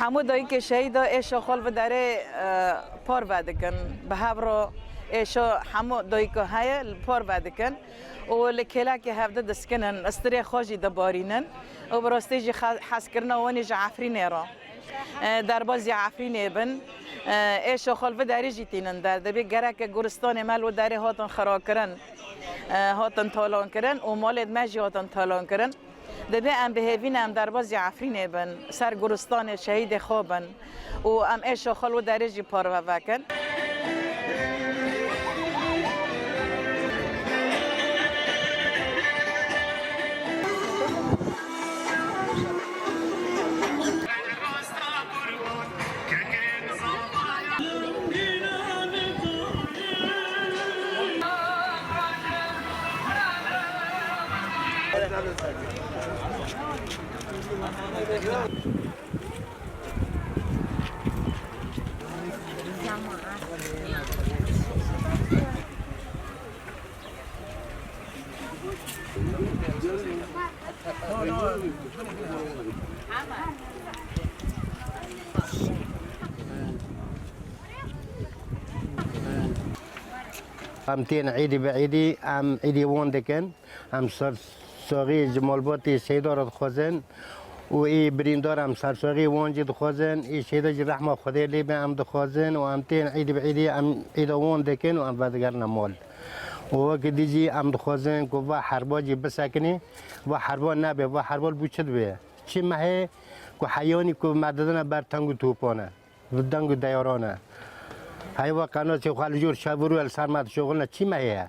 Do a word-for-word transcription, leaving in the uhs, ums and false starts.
Hemû dayikê şehîda êşa xwe li vê derê, e, parve dikin. Bi hev re êşa hemû dayika heye li parve dikin û li kêlekê hevdi diskinin, istirê xwe jî dibarînin û bi rastî jî xe-, hezkirina wan ê ji Efrînê re. E, derbazî Efrînê bin. E, êşa xwe li vê derê jî tînin der. Dibê gereke goristanê me li wê derê hatin xirakirin, e, hatin talankirin û malêd me jî hatin talankirin. Dibê em bi hêvî ne em derbazî Efrînê bin, ser goristanê şehîdê xwe bin û em êşa xwe li wê derê jî parve vekin. Em tên îdî bi îdî, em îdî wan dikin. Em sersaxî ji malbatê şehîda re dixwazin û ê birîndar em sersaxî wan jî dixwazin. Ê şehîda jî rehma Xwedê lê be em dixwazin û em tên îdî bi îdî em îda wan dikin û em vedigerine mal. Û wekî dî jî em dixwazin ku va herba jî bisekinê, va herba nebe, va herba li bo çi dibe? Çi me heye ku heyanî ku me didine ber teng û topan e, bi deng û deyaran e. Heyva qenasê xwe li jor şev û rû li ser me dişoxilne, çi me heye?